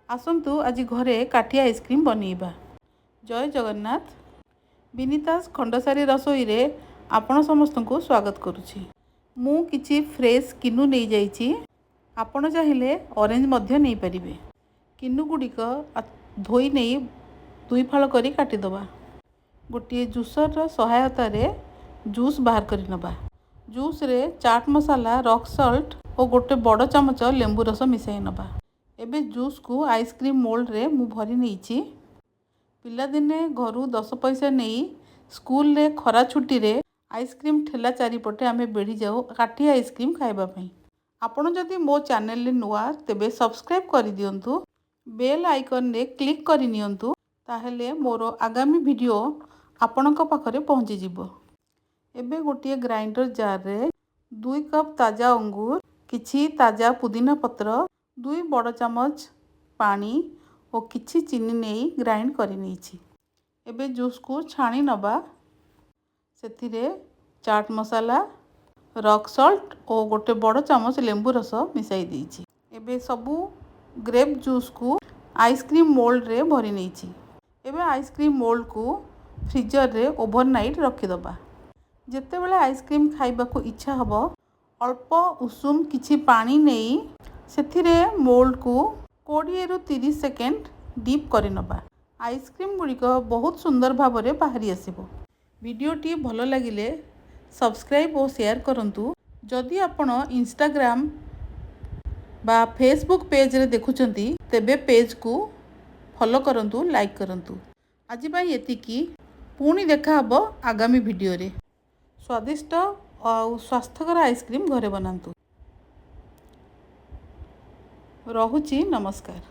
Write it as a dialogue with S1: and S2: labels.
S1: ଆସନ୍ତୁ, ଆଜି ଘରେ କାଠିଆ ଆଇସ୍କ୍ରିମ୍ ବନେଇବା। ଜୟ ଜଗନ୍ନାଥ। ବିନିତାସ ଖଣ୍ଡସାରୀ ରସୋଇରେ ଆପଣ ସମସ୍ତଙ୍କୁ ସ୍ୱାଗତ କରୁଛି। ମୁଁ କିଛି ଫ୍ରେଶ୍ କିନୁ ନେଇଯାଇଛି। ଆପଣ ଚାହିଁଲେ ଅରେଞ୍ଜ ମଧ୍ୟ ନେଇପାରିବେ। କିନୁ ଗୁଡ଼ିକ ଧୋଇ ନେଇ ଦୁଇ ଫାଳ କରି କାଟିଦେବା। ଗୋଟିଏ ଜୁସରର ସହାୟତାରେ ଜୁସ୍ ବାହାର କରି ନେବା। ଜୁସ୍ରେ ଚାଟ୍ ମସଲା, ରକ୍ ସଲ୍ଟ ଓ ଗୋଟେ ବଡ଼ ଚାମଚ ଲେମ୍ବୁ ରସ ମିଶାଇ ନେବା। ଏବେ ଜୁସ୍କୁ ଆଇସ୍କ୍ରିମ୍ ମୋଲ୍ଡରେ ମୁଁ ଭରି ନେଇଛି। ପିଲାଦିନେ ଘରୁ 10 ପଇସା ନେଇ ସ୍କୁଲରେ ଖରା ଛୁଟିରେ ଆଇସ୍କ୍ରିମ୍ ଠେଲା ଚାରିପଟେ ଆମେ ବେଢ଼ି ଯାଉ କାଠି ଆଇସ୍କ୍ରିମ୍ ଖାଇବା ପାଇଁ। ଆପଣ ଯଦି ମୋ ଚ୍ୟାନେଲରେ ନୂଆ, ତେବେ ସବସ୍କ୍ରାଇବ୍ କରିଦିଅନ୍ତୁ, ବେଲ୍ ଆଇକନ୍ରେ କ୍ଲିକ୍ କରିନିଅନ୍ତୁ, ତାହେଲେ ମୋର ଆଗାମୀ ଭିଡ଼ିଓ ଆପଣଙ୍କ ପାଖରେ ପହଞ୍ଚିଯିବ। ଏବେ ଗୋଟିଏ ଗ୍ରାଇଣ୍ଡର ଜାର୍ରେ 2 କପ୍ ତାଜା ଅଙ୍ଗୁର, କିଛି ତାଜା ପୁଦିନା ପତ୍ର, 2 ବଡ଼ ଚାମଚ ପାଣି ଓ କିଛି ଚିନି ନେଇ ଗ୍ରାଇଣ୍ଡ କରିନେଇଛି। ଏବେ ଜୁସ୍କୁ ଛାଣି ନେବା। ସେଥିରେ ଚାଟ୍ ମସଲା, ରକ୍ ସଲ୍ଟ ଓ ଗୋଟେ ବଡ଼ ଚାମଚ ଲେମ୍ବୁ ରସ ମିଶାଇ ଦେଇଛି। ଏବେ ସବୁ ଗ୍ରେପ୍ ଜୁସ୍କୁ ଆଇସ୍କ୍ରିମ୍ ମୋଲ୍ଡରେ ଭରି ନେଇଛି। ଏବେ ଆଇସ୍କ୍ରିମ୍ ମୋଲ୍ଡକୁ ଫ୍ରିଜରରେ ଓଭରନାଇଟ୍ ରଖିଦେବା। ଯେତେବେଳେ ଆଇସ୍କ୍ରିମ୍ ଖାଇବାକୁ ଇଚ୍ଛା ହେବ, ଅଳ୍ପ ଉଷୁମ କିଛି ପାଣି ନେଇ ସେଥିରେ ମୋଲ୍ଡକୁ 20ରୁ 30 ସେକେଣ୍ଡ ଡିପ୍ କରିନେବା। ଆଇସ୍କ୍ରିମ୍ ଗୁଡ଼ିକ ବହୁତ ସୁନ୍ଦର ଭାବରେ ବାହାରି ଆସିବ। ଭିଡ଼ିଓଟି ଭଲ ଲାଗିଲେ ସବସ୍କ୍ରାଇବ୍ ଓ ସେୟାର କରନ୍ତୁ। ଯଦି ଆପଣ ଇନଷ୍ଟାଗ୍ରାମ ବା ଫେସବୁକ୍ ପେଜରେ ଦେଖୁଛନ୍ତି, ତେବେ ପେଜକୁ ଫଲୋ କରନ୍ତୁ, ଲାଇକ୍ କରନ୍ତୁ। ଆଜି ପାଇଁ ଏତିକି। ପୁଣି ଦେଖା ହେବ ଆଗାମୀ ଭିଡ଼ିଓରେ। ସ୍ୱାଦିଷ୍ଟ ଆଉ ସ୍ୱାସ୍ଥ୍ୟକର ଆଇସ୍କ୍ରିମ୍ ଘରେ ବନାନ୍ତୁ। ରହୁଛି, ନମସ୍କାର।